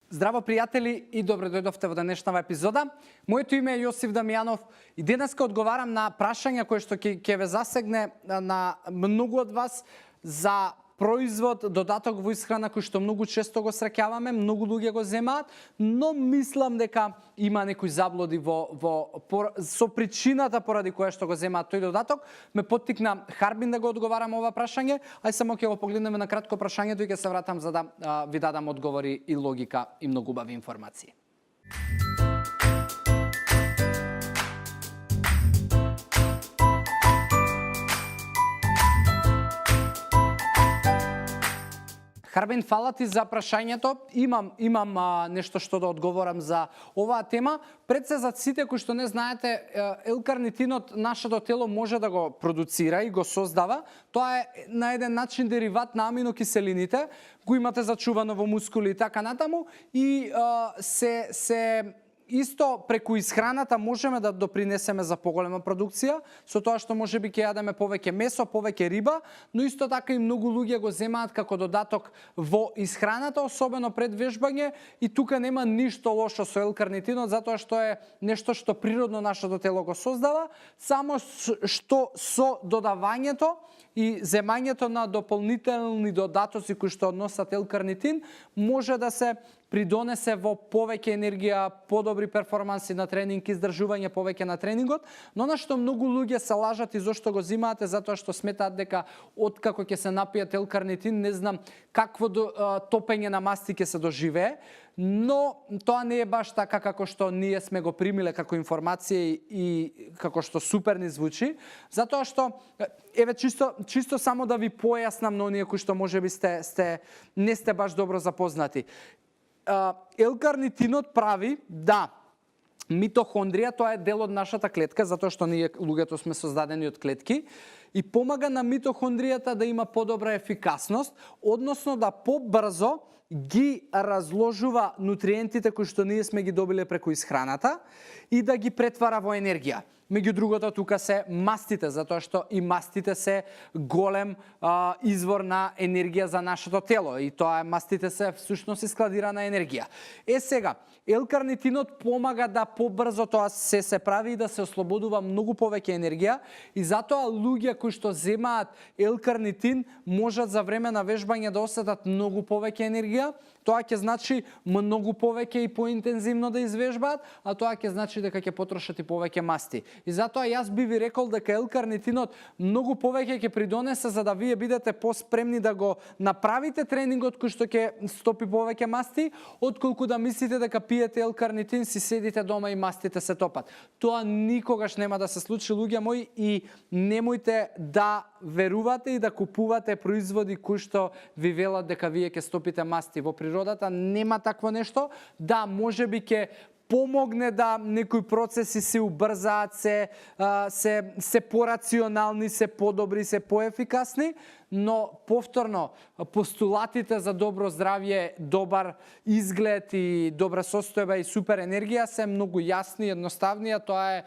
Здраво, пријатели, и добро дојдовте во денешнава епизода. Моето име е Јосиф Дамјанов и денеска одговарам на прашања кои што ќе ве засегне на многу од вас за производ, додаток во исхрана кој што многу често го среќаваме, многу луѓе го земаат, но мислам дека има некои заблуди со причината поради која што го земаат тој додаток. Ме поттикна Харбин да го одговарам ова прашање, ај само ќе го погледнеме на кратко прашањето и ќе се вратам за да ви дадам одговори и логика и многу убави информации. Харбин, фала ти за прашањето. Имам нешто што да одговорам за оваа тема. Пред се за сите кои што не знаете, L-карнитинот нашето тело може да го продуцира и го создава. Тоа е на еден начин дериват на аминокиселините, го имате зачувано во мускули и така натаму, и исто преку исхраната можеме да допринесеме за поголема продукција, со тоа што можеби ќе јадеме повеќе месо, повеќе риба, но исто така и многу луѓе го земаат како додаток во исхраната, особено пред вежбање, и тука нема ништо лошо со L-карнитинот, затоа што е нешто што природно нашето тело го создава, само што со додавањето и земањето на дополнителни додатоци кои што носат L-карнитин може да се придонесе во повеќе енергија, подобри перформанси на тренинг, издржување повеќе на тренингот, но на што многу луѓе се лажат и зошто го земаате, затоа што сметаат дека откако ќе се напијат L-карнитин, не знам какво топење на масти ќе се доживее, но тоа не е баш така како што ние сме го примиле како информација и како што супер ни звучи, затоа што еве чисто само да ви појаснам на оние кои што можеби не сте баш добро запознати. L-карнитинот прави да митохондрија, тоа е дел од нашата клетка, затоа што ние луѓето сме создадени од клетки, и помага на митохондријата да има подобра ефикасност, односно да побрзо ги разложува нутриентите кои што ние сме ги добиле преку исхраната и да ги претвара во енергија. Меѓу другото, тука се мастите, затоа што и мастите се голем извор на енергија за нашето тело, и тоа мастите се всушност складирана енергија. Сега, L-карнитинот помага да побрзо тоа се прави и да се ослободува многу повеќе енергија, и затоа луѓе кои што земаат L-карнитин можат за време на вежбање да осетат многу повеќе енергија. Тоа ќе значи многу повеќе и поинтензивно да извежбаат, а тоа ќе значи дека ќе потрошат и повеќе масти. И затоа јас би ви рекол дека L-карнитинот многу повеќе ќе придонесе за да вие бидете поспремни да го направите тренингот кој што ќе стопи повеќе масти, отколку да мислите дека пиете L-карнитин, си седите дома и мастите се топат. Тоа никогаш нема да се случи, луѓе мои, и немојте да верувате и да купувате производи кои што ви велат дека вие ќе стопите масти. Во природата нема такво нешто. Да, можеби ќе помогне да некои процеси се убрзаат, се порационални, се подобри, се поефикасни, но повторно постулатите за добро здравје, добар изглед и добра состојба и супер енергија се многу јасни, едноставни, а тоа е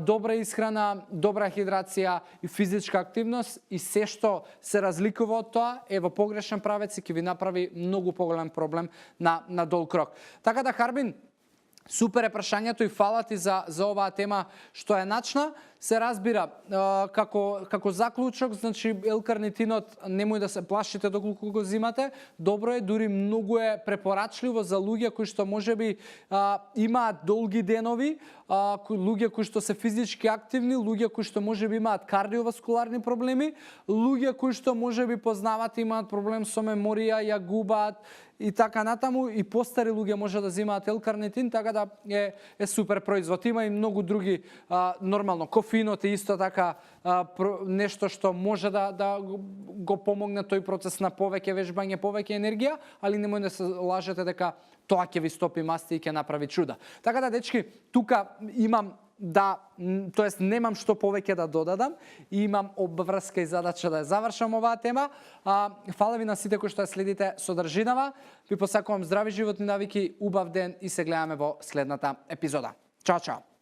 добра исхрана, добра хидрација и физичка активност, и се што се разликува од тоа е во погрешен правец и ќе ви направи многу поголем проблем на долг рок. Така да, Харбин, супер е прашањето и фала ти за оваа тема што е начна. Се разбира, како заклучок, значи L-карнитинот немој да се плашите доколку го зимате. Добро е, дури многу е препорачливо за луѓе кои што можеби имаат долги денови, луѓе кои што се физички активни, луѓе кои што можеби имаат кардиоваскуларни проблеми, луѓе кои што можеби познават имаат проблем со меморија, ја губаат и така натаму, и постари луѓе може да земаат L-карнитин, така да е супер производ. Има и многу други, нормално, кофеинот е исто така нешто што може да го помогне тој процес на повеќе вежбање, повеќе енергија, али немој да се лажете дека тоа ќе ви стопи масти и ќе направи чуда. Така да, дечки, тука имам немам што повеќе да додадам и имам обврска и задача да ја завршам оваа тема. Фала ви на сите кои што ја следите содржинава. Ви посакувам здрави животни навики, убав ден и се гледаме во следната епизода. Чао, чао!